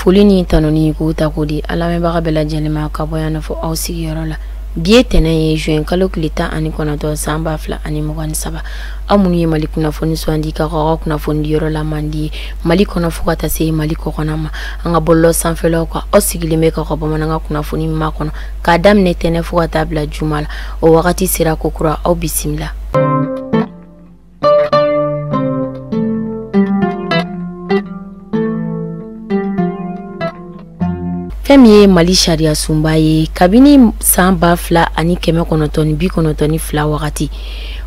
Foli ni tanuni k'o ta k'o di an lamɛnbaga bɛɛ lajɛlen ma ka bɔ yan fɔ aw sigiyɔrɔ la. Bi ye tɛnɛn ye, juin kalo tile 19 san 2023. Aw minnu ye Mali kunnafoni sugandi ka aw ka kunnafoni di yɔrɔ la mandi ye Mali kɔnɔ fo ka taa se Mali kɔkɔna ma, an ka bɔlɔlɔ sanfɛlaw kan, aw sigilen bɛ k'aw ka bamanankan kunnafoni makɔnɔ k'a daminɛ tɛnɛn fo ka taa bila juma la. O wagati sera ko kura, aw bisimila. Fɛn min ye Mali sariya sunba ye, kabini san 2992 wagati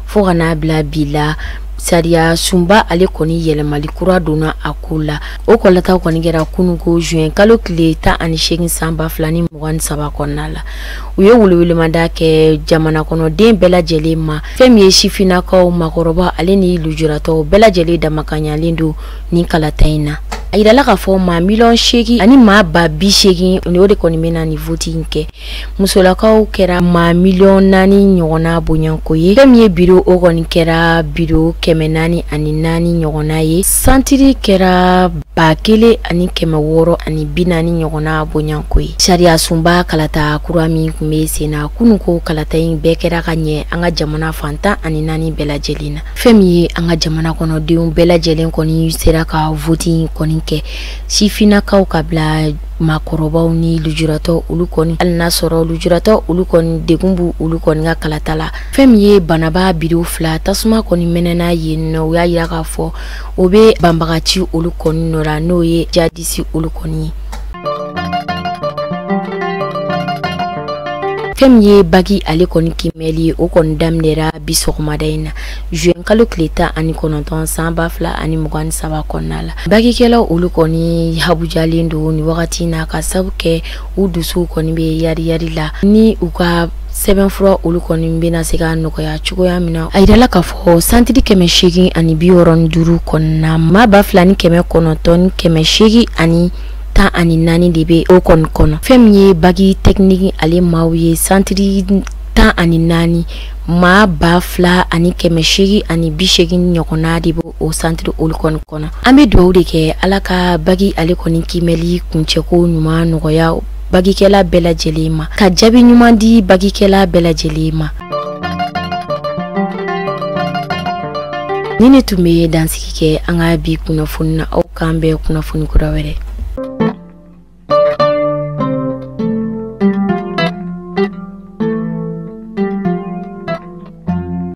fo ka n'a bila bi la, sariya sunba ale kɔni yɛlɛmali kura donna a ko la. O kɔlata kɔni kɛra kunun ko juin kalo tile 18 san 2023 kɔnɔna la. U ye welewelemada kɛ jamana kɔnɔden bɛɛ lajɛlen ma. Fɛn min ye sifinnakaw, maakɔrɔba ale ni lujuratɔw bɛɛ lajɛlen damakanyalen don nin kalata in na. A yirala k'a fɔ maa 8 million ani maa 80 000, o de kɔni bɛna nin vote in kɛ. Musolakaw kɛra maa 4 million ɲɔgɔnna bonyanko ye. Fɛn min ye biro, o kɔni kɛra biro 404 ɲɔgɔnna ye. Santiri kɛra 1640 ɲɔgɔnna bonyanko ye. Sariya sunba kalata kura min tun bɛ sen na kunun ko, kalata in bɛɛ kɛra ka ɲɛ an ka jamana fan 14 bɛɛ lajɛlen na. Fɛn min ye an ka jamana kɔnɔdenw bɛɛ lajɛlen kɔni sera ka vote in kɔni kɛ, sifinnakaw ka bila maakɔrɔbaw ni lujuratɔ olu kɔni, hali n'a sɔrɔ lujuratɔ olu kɔni degun b'u olu kɔni ka kalata la. Fɛn min ye Banaba biro 2, tasuma kɔni mɛnɛna yen nɔ. U y'a yira k'a fɔ o bɛ banbagaci olu kɔni nɔ la, n'o ye jadisi olu kɔni ye. Fɛn min ye bac ale kɔni kiimɛli ye, o kɔni daminɛra bi sɔgɔmada in na, juin kalo tile 19 san 2023 kɔnɔna la. Bakikɛlaw olu kɔni habujalen don nin wagati in na, ka sabu kɛ u dusuw kɔni bɛ yari yari la ni u ka sɛbɛnfura olu kɔni bɛna se ka nɔgɔya cogoya min na. A yirala k'a fɔ santiri 865 kɔnɔna, maa 2900 ni 814 de bɛ o kɔni kɔnɔ. Fɛn min ye bac technique ale maaw ye, santiri 14, maa 2880 ɲɔgɔnna de bɛ o santiri olu kɔni kɔnɔ. An bɛ dugawu de kɛ, Ala ka bac ale kɔni kiimɛli kuncɛko ɲuman nɔgɔya bakikɛla bɛɛ lajɛlen ma, ka jaabi ɲuman di bakikɛla bɛɛ lajɛlen ma. Ni ne tun bɛ dansigi kɛ an ka bi kunnafoni na, aw k'an bɛn kunnafoni kura wɛrɛ.